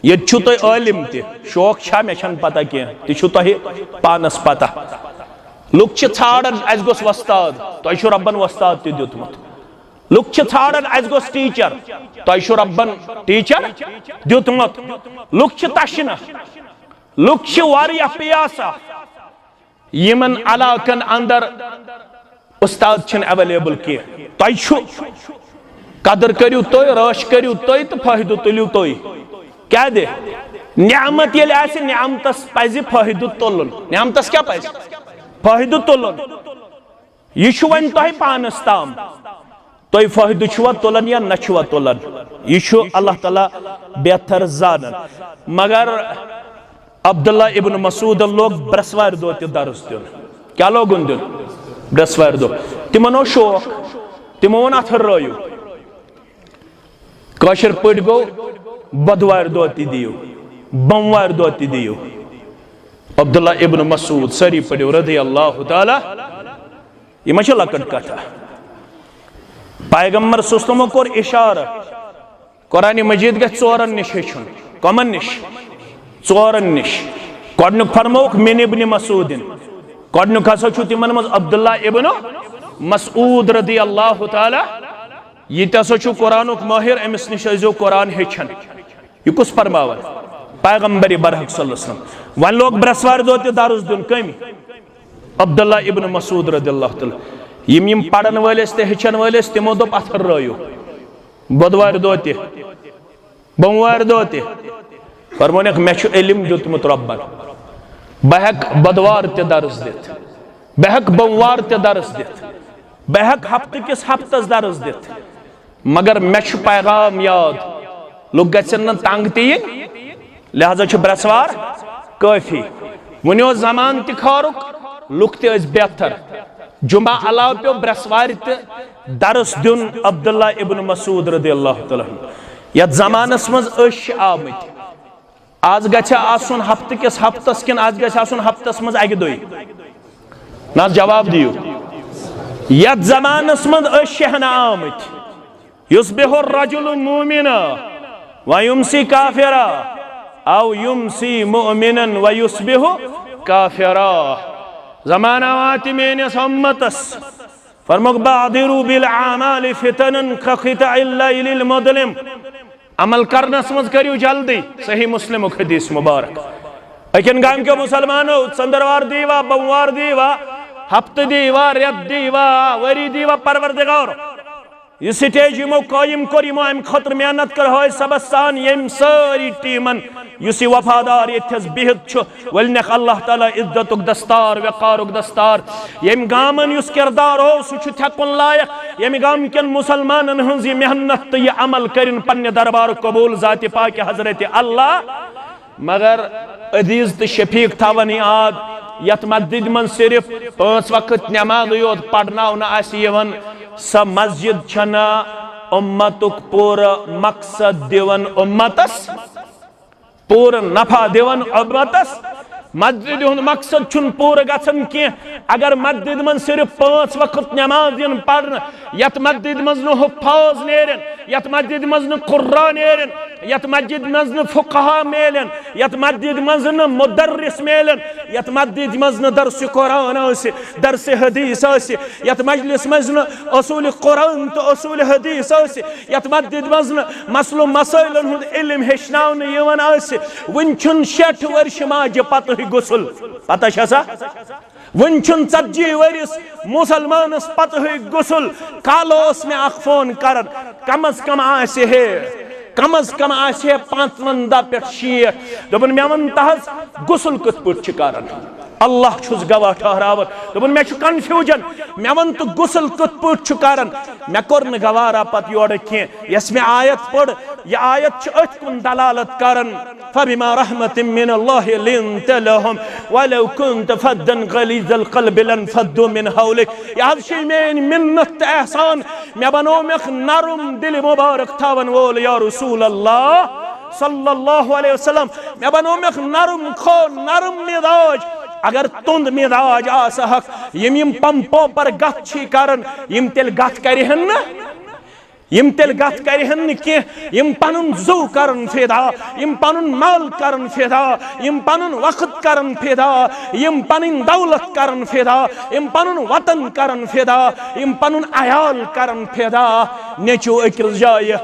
ییٚتہِ چھُو تُہۍ عٲلِم تہِ، شوق چھا مےٚ چھَنہٕ پتہ کینٛہہ، تہِ چھُو تۄہہِ پانس پتہ۔ لُکھ چھِ ژھانڈان، اسہِ گوٚژھ وۄستاد، تۄہہِ چھُو رۄبن وۄستاد تہِ دیُتمُت۔ لُکھ چھِ ژھانڈان، اسہِ گوٚژھ ٹیچر، تۄہہِ چھُو رۄبن ٹیچر دیُتمُت۔ لُکھ چھِ تشنہ، لُکھ چھِ واریاہ پیاسہ۔ یِمن علاقن اندر استاد چھِنہٕ ایویلیبل کینٛہہ۔ تۄہہِ چھُ، قدر کٔرِو تُہۍ، رٲچھ کٔرِو تُہۍ تہٕ فٲیدٕ تُلِو تُہۍ۔ کیٛاہ دِ؟ نعمت ییٚلہِ آسہِ، نعمتس پزِ فٲیدٕ تُلُن۔ نعمتس کیٛاہ پزِ؟ فٲیدٕ تُلُن۔ یہِ چھُ وۄنۍ تۄہہِ پانس تام، تُہۍ فٲیدٕ چھُوا تُلان یا نہ چھُوا تُلان، یہِ چھُ اللہ تعالیٰ بہتر زانان۔ مگر عبداللہ ابن مسعودن لوگ برٛٮ۪سوارِ دۄہ تہِ درس دیُن۔ کیٛاہ لوگُن دیُن؟ برٛٮ۪سوارِ دۄہ۔ تِمن اوس شوق، تِمو ووٚن، "اتھ ہُررٲیِو۔" کٲشِر پٲٹھۍ گوٚو، "بۄدوارِ دۄہ تہِ دِیِو، بۄموارِ دۄہ تہِ دِیِو۔" عبداللہ ابن مسعود، سٲری پٔرِو رضی اللہ تعالیٰ، یہِ ما چھِ لۄکٕٹ کتھا؟ پیغمبر صلی اللہ علیہ وسلمو کوٚر اشارٕ، قرآن مجید گژھِ ژورن نِش ہیٚچھُن۔ کمن نِش؟ ژورن نِش۔ گۄڈنیُک فرمووُکھ، "من ابن مسعودن۔" گۄڈنیُک ہسا چھُ تِمن منٛز عبداللہ ابن مسعود رضی اللہ تعالیٰ۔ یہِ تہِ ہسا چھُ قرآنُک مٲہِر، أمِس نِش ٲسۍزیو قرآن ہیٚچھان۔ یہِ کُس فرماوان؟ پیغمبر برحق صلی اللہ علیہ وسلم۔ وۄنۍ لوگ برٛٮ۪سوارِ دۄہ تہِ درس دیُن۔ کٔمۍ؟ عبداللہ ابن مسعود رضی اللہ تعالیٰ۔ یِم یِم پرن وٲلۍ ٲسۍ تہٕ ہیٚچھن وٲلۍ ٲسۍ، تِمو دوٚپ، "اتھ ہُررٲیِو، بۄدوارِ دۄہ تہِ، بۄموارِ دۄہ تہِ۔" فرمونکھ، "مےٚ چھُ علم دیُتمُت رۄبن، بہٕ ہٮ۪کہٕ بۄدوار تہِ درس دِتھ، بہٕ ہٮ۪کہٕ بۄموار تہِ درس دِتھ، بہٕ ہٮ۪کہٕ ہفتہٕ کِس ہفتس درس دِتھ۔" مگر مےٚ چھُ پیغام یاد، لُکھ گژھن نہٕ تنگ تہِ یِنۍ، لہذا چھُ برٛٮ۪سوار کٲفی۔ وُنہِ اوس زمانہٕ تہِ خٲرُک، لُکھ تہِ ٲسۍ بہتر۔ جمعہ علاوٕ پیوٚو برٛٮ۪سوارِ تہِ درس دیُن عبداللہ ابن مسعود رضی اللہ تعالیٰ عنہ۔ یتھ زمانس منٛز أسۍ چھِ آمٕتۍ، آز گژھِ آسُن ہفتہٕ کِس ہفتس کِنہٕ آز گژھِ آسُن ہفتس منٛز اکہِ دۄہہِ؟ نہ حظ، جواب دِیِو۔ یتھ زمانس منٛز أسۍ چھِ ہنا آمٕتۍ، یصبح الرجل مؤمنا ویمسی کافرا، او یمسی مؤمنا ویصبح کافرا۔ زمانہ واتہِ میٲنِس اُمتس، فرموکھ، "بادروا بالاعمال فتنا کقطع اللیل المظلم۔" عمل کرنس منٛز کٔرِو جلدی۔ صحیح مسلمُک حدیث مبارک۔ أکٮ۪ن گامکیو مسلمانو، ژٔنٛدٕروار دیٖوا، بۄموار دیٖوا، ہفتہٕ دیٖوا، رٮ۪تھ دیٖوا، ؤری دیٖوا، پروردگار، یہِ سٹیج یِمو قٲیِم کوٚر، یِمو امہِ خٲطرٕ محنت کٔر حٲج صٲبس سان، ییٚمۍ سٲری ٹیمن، یُس یہِ وفادار ییٚتھس بِہِتھ چھُ، ؤلنکھ اللہ تعالیٰ عزتُک دستار، وقارُک دستار۔ ییٚمۍ گامن یُس کردار ہوو، سُہ چھُ تھٮ۪کُن لایق۔ ییٚمہِ گامہٕ کٮ۪ن مسلمانن ہٕنٛز یہِ محنت تہٕ یہِ عمل کٔرِن پننہِ دربارُک قبول ذاتِ پاکہِ حضرت اللہ۔ مگر عزیز تہٕ شفیق تھاون یاد، یتھ مسجد منٛز صرف پانٛژھ وقت نمازٕے یوت پرناونہٕ آسہِ یِوان، سۄ مسجد چھنہٕ اُمتُک پوٗرٕ مقصد دِوان اُمتس، پوٗرٕ نفع دِوان اُمتس۔ مسجد ہُنٛد مقصد چھُنہٕ پوٗرٕ گژھان کینٛہہ اگر مسجد منٛز صرف پانٛژھ وقت نماز یِن پرنہٕ، یتھ مسجد منٛز نہٕ حفاظ نیرن، یتھ مسجد منٛز نہٕ قرا نیرن، یتھ مسجد منٛز نہٕ فقہا میلن، یتھ مسجد منٛز نہٕ مدرس میلن، یتھ مسجد منٛز نہٕ درس قرآن آسہِ، درس حدیث آسہِ، یتھ مجلس منٛز نہٕ اصول قرآن تہٕ اصول حدیث آسہِ، یتھ مسجد منٛز نہٕ مسلہٕ مسٲیلن ہُنٛد علم ہیٚچھناونہٕ یِوان آسہِ، وُنہِ چھُنہٕ شیٹھ ؤرشہِ ماجہِ پتہٕ غسل۔ پتہ چھا سا؟ وُنہِ چھُنہٕ ژتجی ؤرِس مسلمانس پتہٕ ہٕے غسل۔ کالہٕ اوس مےٚ اکھ فون کران، کم از کم آسہِ ہے، کم از کم آسہِ ہے پانٛژونٛزاہ پٮ۪ٹھ شیٹھ۔ دوٚپُن، "مےٚ وَن تہٕ حظ، غسل کِتھ پٲٹھۍ چھِ کران؟" اللہ چھُس گواہ ٹھہراوان۔ دوٚپُن، "مےٚ چھُ confusion، مےٚ وَن تہٕ غسل کِتھ پٲٹھۍ چھُ کران؟" مےٚ کوٚر نہٕ گوارا پتہٕ یورٕ کینٛہہ۔ یۄس مےٚ آیت پٔر، یہِ آیت چھِ أتھۍ کُن دلالت کران۔ فبما رحمة من الله لنت لهم ولو كنت فظا غليظ القلب لانفضوا من حولك۔ یہِ حظ چھِ میٲنۍ منت تہٕ احسان، مےٚ بنوومکھ نرم دِلہِ مبارک تھاون وول یا رسول اللہ صلی اللہ علیہ وسلم، مےٚ بنوومکھ نرم کھو، نرم مزاج۔ اگر تُند مزاج آسہکھ، یِم یِم پمپو پر گتھ چھی کران، یِم تیٚلہِ گتھ کرِہن نہٕ۔ یِم تیٚلہِ گتھ کرِہن نہٕ کینٛہہ، یِم پنُن زُو کرن فدا، یِم پنُن مال کرن فدا، یِم پنُن وقت کرن فدا، یِم پنٕنۍ دولت کرن فدا، یِم پنُن وطن کرن فدا، یِم پنُن عیال کرن فدا۔ نیٚچو أکِس جایہِ،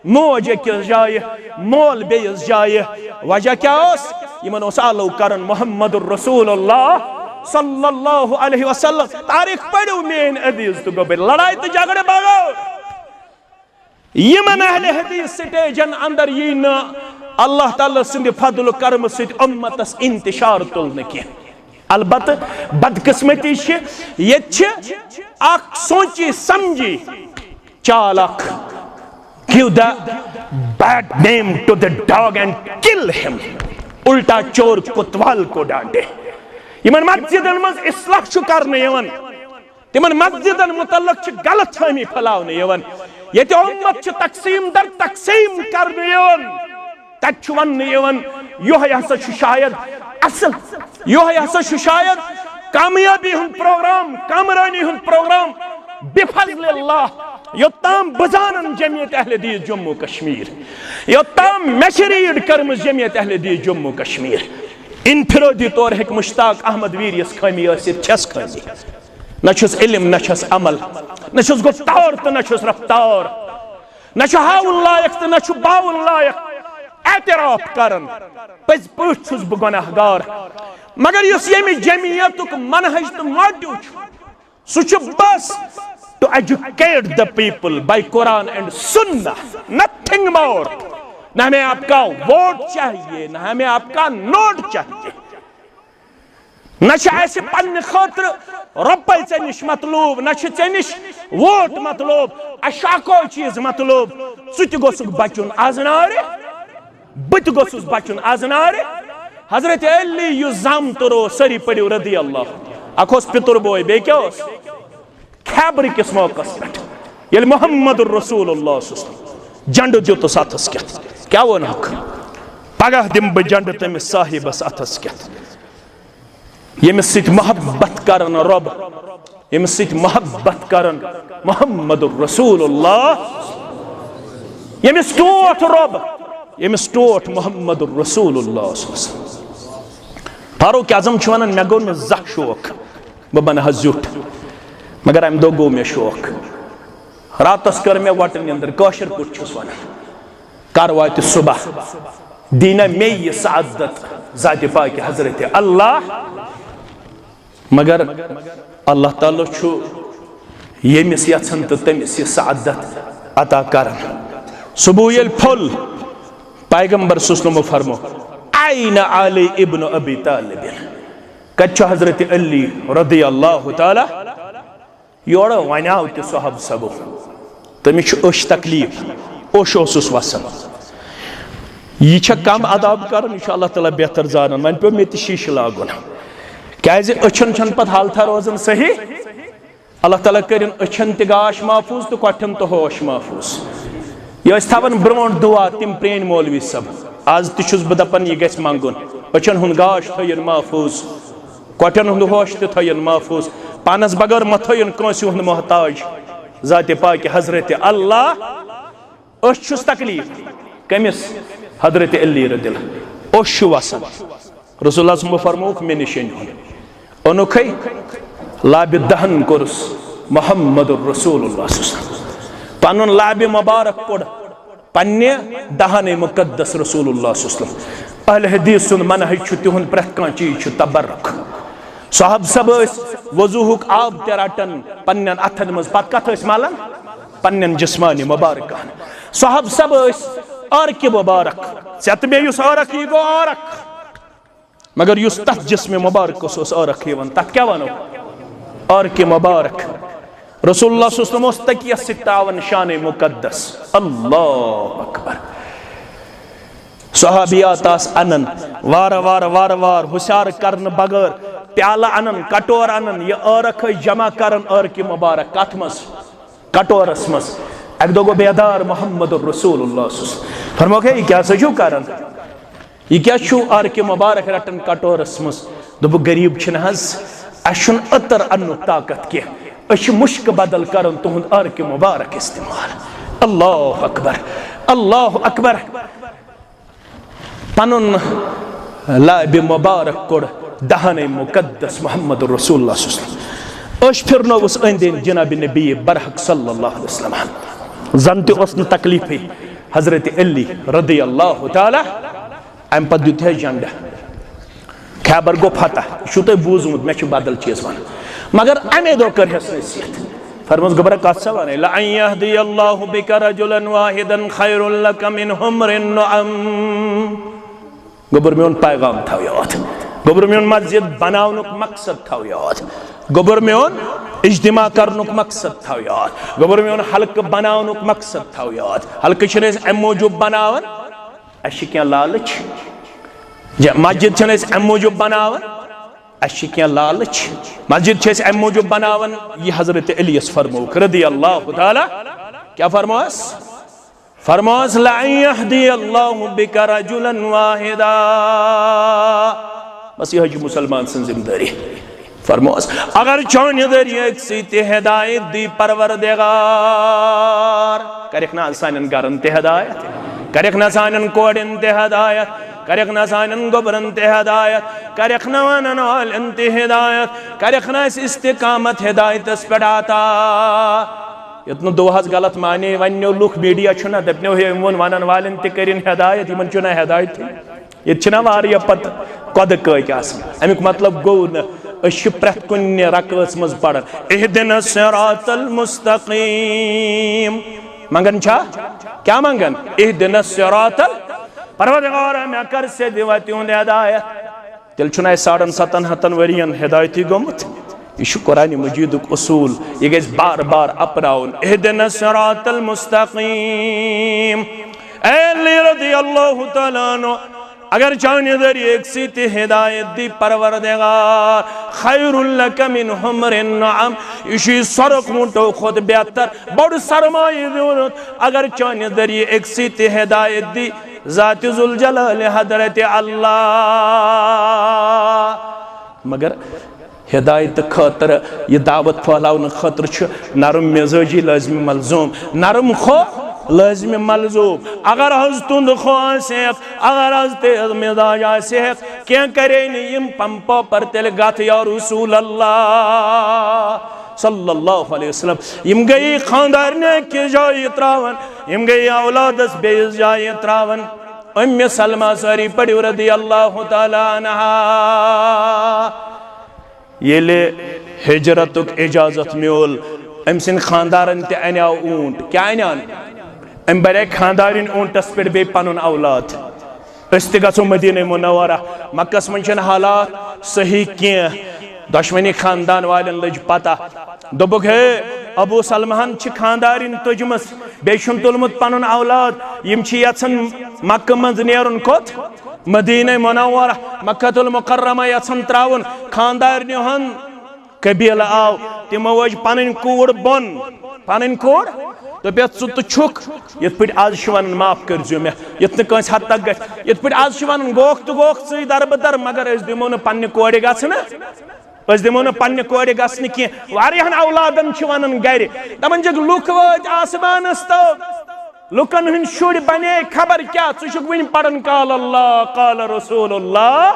موج أکِس جایہِ، مول بیٚیِس جایہِ۔ وجہ کیٛاہ اوس؟ یِمن اوس آلو کران محمد رسول اللہ صلی اللہ علیہ وسلم۔ تاریخ پٔرِو میٲنۍ عزیز تہٕ گوٚبٕرۍ، لڑایہِ تہٕ جھگڑٕ بغٲر۔ یِمن اہل حدیث سٹیجن اندر یی نہٕ اللہ تعالیٰ سٕنٛدِ فضل و کرم سۭتۍ اُمتس انتشار تُلنہٕ کینٛہہ۔ البتہٕ بدقسمتی چھِ، ییٚتہِ چھِ اکھ سونچی سمجھی چال اکھ، "Give the bad name to the dog and kill him"، الٹا چور کوتوال کو ڈانٹے۔ یِمن مسجدن منٛز اصلاح چھُ کرنہٕ یِوان۔ تِمن مسجدن متعلق چھِ غلط فہمی پھٔلاونہٕ یِوان۔ ییٚتہِ اُمت چھِ تقسیٖم در تقسیٖم کرنہٕ یِوان۔ تتہِ چھُ وننہٕ یِوان، یِہوٚے ہسا چھُ شاید اصل، یِہوٚے ہسا چھُ شاید کامیٲبی ہُنٛد پروگرام، کامرٲنی ہُنٛد پروگرام۔ بفضل اللہ، یوٚتام بہٕ زانن جمعیت اہل حدیث جموں کشمیر، یوٚتام مےٚ چھِ ریڈ کٔرمٕژ جمعیت اہل حدیث جموں کشمیر، انفرٲدی طور ہیٚکہِ مشتاق احمد ویریس خٲمی ٲسِتھ، چھس خٲمی۔ نہ چھُس علم، نہ چھُس عمل، نہ چھُس گفتار تہٕ نہ چھُس رفتار، نہ چھُ ہاوُن لایق تہٕ نہ چھُ باوُن لایق۔ اعتراف کرن، پٔزۍ پٲٹھۍ چھُس بہٕ گۄناہ گار۔ مگر یُس ییٚمہِ جمعیتُک منہج تہٕ موٹو چھُ، سُہ چھُ بس to educate the people by Quran and Sunnah, nothing more۔ نہ ہمیں آپ کا ووٹ چاہیے، نہ ہمیں آپ کا نوٹ چاہیے۔ نہ چھِ اَسہِ پننہِ خٲطرٕ رۄپے ژےٚ نِش مطلوب، نہ چھِ ژےٚ نِش ووٹ مطلوب، اَسہِ چھُ اَکوے چیٖز مطلوب، ژٕ تہِ گوٚژھُکھ بچُن از نارِ، بہٕ تہِ گوٚژھُس بچُن از نارِ۔ حضرت علی یُس زامتُر اوس، سٲری پٔرِو رضی اللہ۔ اکھ اوس پِتُر بوے، بیٚیہِ کیٛاہ اوس؟ خیبرٕ کِس موقعس پٮ۪ٹھ ییٚلہِ محمد رسول اللہ صلی اللہ علیہ وسلم جنڈٕ دیُتُس اَتھس کٮ۪تھ، کیٛاہ ووٚنہکھ؟ "پگاہ دِمہٕ بہٕ جنڈٕ تٔمِس صاحبس اَتھس کٮ۪تھ، ییٚمِس سۭتۍ محبت کرن رۄب، ییٚمِس سۭتۍ محبت کرن محمد رسول اللہ، ییٚمِس ٹوٹھ رۄب، ییٚمِس ٹوٹھ محمد رسول اللہ صلی اللہ علیہ وسلم۔" فاروق اعظم چھُ ونان، "مےٚ گوٚو نہٕ زانٛہہ شوق بہٕ بنہٕ ہا زیُٹھ، مگر امہِ دۄہ گوٚو مےٚ شوق۔" راتس کٔر مےٚ وۄٹہٕ نیٚنٛدٕر، کٲشِر پٲٹھۍ چھُس ونان، کر واتہِ صبح، دِی نہ مےٚ یہِ سعادت ذاتِ پاکہِ حضرت اللہ۔ مگر اللہ تعالیٰ چھُ ییٚمِس یژھان تہٕ تٔمِس یہِ سعادت عطا کران۔ صبح ییٚلہِ پھوٚل، پیغمبر صلی اللہ علیہ وسلم فرمو، "أين علي ابن أبي طالب؟" کتہِ چھُ حضرت علی رضی اللہ تعالیٰ؟ یورٕ ونیاو تہِ صحابہٕ صٲبو، تٔمِس چھُ أچھ تکلیف، اوٚش اوسُس وسان۔ یہِ چھےٚ کم عذاب کران، یہِ چھُ اللہ تعالیٰ بہتر زانان۔ وۄنۍ پیوٚو مےٚ تہِ شیٖشہٕ لاگُن، کیازِ أچھن چھنہٕ پتہٕ حالتھا روزان صحیح۔ اللہ تعالیٰ کٔرِن أچھن تہِ گاش محفوظ تہٕ کۄٹھٮ۪ن تہٕ ہوش محفوظ۔ یہِ ٲسۍ تھاوان برونٛٹھ دُعا تِم پرٛٲنۍ مولوی صٲب۔ از تہِ چھُس بہٕ دپان، یہِ گژھِ منٛگُن، أچھن ہُنٛد گاش تھٲیِن محفوظ، کۄٹھٮ۪ن ہُنٛد ہوش تہِ تھٲیِن محفوظ، پانس بغٲر مہ تھٲیِن کٲنٛسہِ ہُنٛد محتاج۔ ذاتِ پاکہِ حضرت اللہ، أچھ چھُس تکلیف۔ کٔمِس؟ حضرت علی رضی اللہ۔ اوٚش چھُ وَسان۔ رسول اللہ صلی اللہ علیہ وسلم فرمووُکھ، "مےٚ نِش أنۍ ہُن۔" اوٚنُکھے، لابہِ دہن کوٚرُس محمد رسول اللہ صلی اللہ علیہ وسلم۔ پنُن لابہِ مبارک کوٚڑ پننہِ دہنِ مقدس رسول اللہ صلی اللہ علیہ وسلم۔ اہل حدیث سُنٛد منہج چھُ، تِہُنٛد پرٛٮ۪تھ کانٛہہ چیٖز چھُ تبرک۔ صحابہ صٲب ٲسۍ وضوٗہُک آب تہِ رٹان پننٮ۪ن اتھن منٛز، پتہٕ کتھ ٲسۍ ملان؟ پننٮ۪ن جسمانِ مبارکن۔ صحابہ صٲب ٲسۍ عرقِ مبارک، ژےٚ تہٕ مےٚ یُس عرق، یہِ گوٚو عرق۔ مگر یُس تتھ جسمِ مبارکس اوس عرق یِوان، تتھ کیٛاہ ونو؟ عرقِ مبارک۔ رسول اللہ صلی اللہ علیہ وسلم اوس تکیس سۭتۍ تاوان شانِ مقدس۔ اللہ اکبر۔ صحابیات آس انان، وارٕ وارٕ وارٕ وارٕ ہُشار کرنہٕ بغٲر پیالہٕ انان، کٹور انان، یہِ عرق ٲسۍ جمع کران عرقِ مبارک۔ کتھ منٛز؟ کٹورس منٛز۔ اکہِ دۄہ گوٚو بیدار محمد رسول اللہ صلی اللہ علیہ وسلم۔ فرمووُکھ، "ہے، یہِ کیٛاہ سا چھِو کران؟ یہِ کیٛاہ چھُو عرقِ مبارک رٹان کٹورس منٛز؟" دوٚپُکھ، "غریب چھِنہٕ حظ، اَسہِ چھُنہٕ عطر اَننُک طاقت کینٛہہ، أسۍ چھِ مُشکہٕ بدل کران تُہُنٛد عرقِ مبارک استعمال۔" اللہ اکبر، اللہ اکبر۔ پنُن لابِ مبارک کوٚڑ دہنِ مقدس محمد رسول اللہ صلی اللہ علیہ وسلم۔ أچھ پھرنووُس أنٛدۍ أنٛدۍ جناب نبی برحق صلی اللہ علیہ وسلم۔ زن تہِ اوس نہٕ تکلیفٕے حضرت علی رضی اللہ تعالیٰ۔ امہِ پتہٕ دیُت ہے جنڈٕ۔ خیبر گوٚو فتح، یہِ چھُو تۄہہِ بوٗزمُت، مےٚ چھُ بدل چیٖز ونان۔ مگر امے دۄہ کٔر ہس نصیحت۔ فرمٲس، گوٚبرا، کتھ سا ونے؟ "لَأَن يَهْدِيَ اللَّهُ بِكَ رَجُلًا وَاحِدًا خَيْرٌ لَكَ مِنْ حُمْرِ النُّعَمِ۔" گوٚبُر، میون پیغام تھاو یاد۔ گوٚبُر، میون مسجد بناونُک مقصد تھاو یاد۔ گوٚبُر، میون اجتماع کرنُک مقصد تھاو یاد۔ گوٚبُر، میون حلقہٕ بناونُک مقصد تھاو یاد۔ حلقہٕ چھِنہٕ أسۍ امہِ موٗجوٗب بناوان، اسہِ چھِ کینٛہہ لالچ۔ جا-، مسجد چھِنہٕ أسۍ امہِ موٗجوٗب بناوان، اسہِ چھِ کینٛہہ لالچ۔ مسجد چھِ أسۍ امہِ موٗجوٗب بناوان، یہِ حضرت علی یس فرمووُکھ رضی اللہ تعالیٰ۔ کیٛاہ فرمووس؟ فرمووس، "لَأَن يَهْدِيَ اللَّهُ بِكَ رَجُلًا وَاحِدًا۔" بس یِہوٚے چھِ مسلمان سٕنٛز ذمہٕ دٲری۔ فرمووس، اگر چانہِ ذٔریعہٕ أکۍ سٕے تہِ ہدایت دی پروردگار، کرکھ نا سانٮ۪ن گرن تہِ ہدایت، کرکھ نا سانٮ۪ن کورٮ۪ن تہِ ہدایت، کرکھ نا سانٮ۪ن گوٚبرن تہِ ہدایت، کرکھ نا ونن والٮ۪ن تہِ ہدایت، کرکھ نا اَسہِ استقامت ہدایتس پٮ۪ٹھ عطا۔ یوٚت نہٕ دۄہس غلط معنی وننیو لُکھ، میڈیا چھُنہ، دپنیو ہے أمۍ ووٚن ونن والٮ۪ن تہِ کٔرِن ہدایت، یِمن چھُنہ ہدایتٕے۔ ییٚتہِ چھِنہ واریاہ پتہٕ قۄدٕ کٲکۍ آسان۔ امیُک مطلب گوٚو نہٕ أسۍ چھِ پرٛٮ۪تھ کُنہِ رکٲژ منٛز پران، "اهدنا الصراط المستقيم۔" منگان چھا؟ کیٛاہ منگان؟ "اهدنا الصراط ال-، پروردگارا، مےٚ کر سیٚدِ وتہِ ہُنٛد ہدایت۔" تیٚلہِ چھُنہٕ اَسہِ ساڑن ستن ہتن ؤرین ہدایتٕے گوٚمُت۔ یہِ چھُ قرآن مجیدُک اصوٗل، یہِ گژھِ بار بار اپناوُن۔ "اهدنا الصراط المستقيم۔" اے علی رضی اللہ تعالیٰ عنہ، اگر چانہِ ذٔریعہٕ أکۍ سٕے تہِ ہدایت دی پروردگار، "خير لك من حمر النعم"، یہِ چھُے سرخ ووٗنٛٹو کھۄتہٕ بہتر، بوٚڑ سرمایہِ زیوٗنمُت۔ اگر چانہِ ذٔریعہٕ أکۍ سٕے تہِ ہدایت دی ذات ذوالجلال حضرت اللہ۔ مگر ہدایت خٲطرٕ، یہِ دعوت پھٔہلاونہٕ خٲطرٕ چھُ نرم مزاجی لٲزمِ ملزوم، نرم خو لٲزمِ ملزوم۔ اگر حظ تُند خو آسہِ ہیٚکھ، اگر حظ تیز مزاج آسہِ ہیٚکھ، کینٛہہ کرے نہٕ یِم پمپو پر تیٚلہِ گتھ یا رسول اللہ صلی اللہ علیہ وسلم۔ یِم گٔیی خاندارنہِ أکِس جایہِ تراوان، یِم گٔیی اولادس بیٚیِس جایہِ تراوان۔ اُمِ سلمہ، سٲری پٔرِو، رضی اللہ تعالیٰ عنہا۔ ییٚلہِ ہجرتُک اجازت میول، أمۍ سٕنٛدۍ خاندارن تہِ انیاو اوٗنٹ۔ کیٛاہ انیان؟ أمۍ بنیٛاے خاندارِنۍ اوٗنٹس پٮ۪ٹھ بیٚیہِ پنُن اولاد۔ أسۍ تہِ گژھو مدینہ منورہ۔ مکس منٛز چھِنہٕ حالات صحیح کینٛہہ۔ دۄشوٕنی خاندان والٮ۪ن لٔج پتہ۔ دوٚپُکھ، "ہے، ابو سلمہن چھِ خاندارِنۍ تُجمٕژ، بیٚیہِ چھُن تُلمُت پنُن اولاد۔ یِم چھِ یژھان مکہ منٛز نیرُن کوٚت؟ مدینہ منورہ، مکہ المکرمہ یژھان تراوُن۔ خاندارنہِ ہُنٛد قبیلہٕ آو، تِمو وٲج پنٕنۍ کوٗر بۄن، پنٕنۍ کوٗر۔ دوٚپیس، ژٕ تہٕ چھُکھ، یِتھ پٲٹھۍ آز چھِ ونان، معاف کٔرۍزیو مےٚ، یِتھ نہٕ کٲنٛسہِ حد تک گژھِ، یِتھ پٲٹھۍ آز چھِ ونان، گوکھ تہٕ گوکھ ژٕے دربٕدر، مگر أسۍ دِمو نہٕ پننہِ کورِ گژھنہٕ، أسۍ دِمو نہٕ پننہِ کورِ گژھنہٕ کینٛہہ۔" واریاہن اولادن چھِ ونان گرِ، دپان چھِکھ، "لُکھ وٲتۍ آسمانس تہٕ لُکن ہٕنٛدۍ شُرۍ بنے خبر کیٛاہ، ژٕ چھُکھ وُنہِ پران قال اللہ قال رسول اللہ،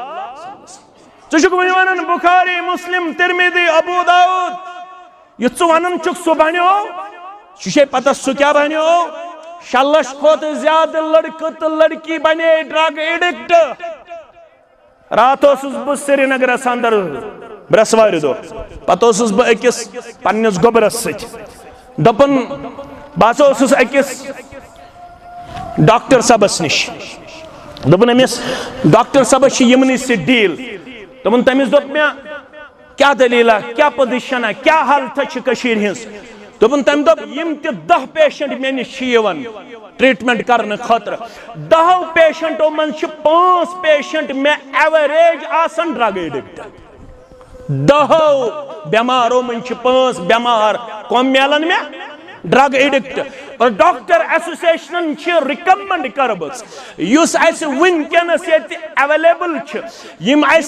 ژٕ چھُکھ وُنہِ ونان بخاری، مسلم، ترمذی، ابو داؤد۔ یُتھ ژٕ ونان چھُکھ سُہ بنیو، ژےٚ چھے پتہ سُہ کیٛاہ بنیو؟ شےٚ لچھ کھۄتہٕ زیادٕ لڑکہٕ تہٕ لڑکی بنے ڈرگ ایڈکٹ۔ راتھ اوسُس بہٕ سرینگرس اندر برٛٮ۪سوارِ دۄہ۔ پتہٕ اوسُس بہٕ أکِس پننِس گوٚبرس سۭتۍ۔ دوٚپُن، بہٕ ہسا اوسُس أکِس ڈاکٹر صٲبس نِش۔ دوٚپُن، أمِس ڈاکٹر صٲبس چھِ یِمنٕے سۭتۍ ڈیٖل۔ دوٚپُن، تٔمِس دوٚپ مےٚ، کیٛاہ دٔلیٖلہ، کیٛاہ پوزیشنہ، کیٛاہ حالتہ چھِ کٔشیٖرِ ہِنٛز؟ دوٚپُن، تٔمۍ دوٚپ، یِم تہِ دَہ پیشنٹ مےٚ نِش چھِ یِوان ٹریٹمنٹ کرنہٕ خٲطرٕ، دَہو پیشنٹو منٛز چھِ پانٛژھ پیشنٹ مےٚ ایوریج آسان ڈرگ ایڈکٹ۔ دَہو بٮ۪مارو منٛز چھِ پانٛژھ بٮ۪مار کم میلان مےٚ؟ Drug addict. اور ڈاکٹر ایسوسیشنن چھِ ریکمنڈ کٔرمٕژ، یُس اَسہِ وٕنکیٚنس ییٚتہِ اویلیبل چھِ، یِم اَسہِ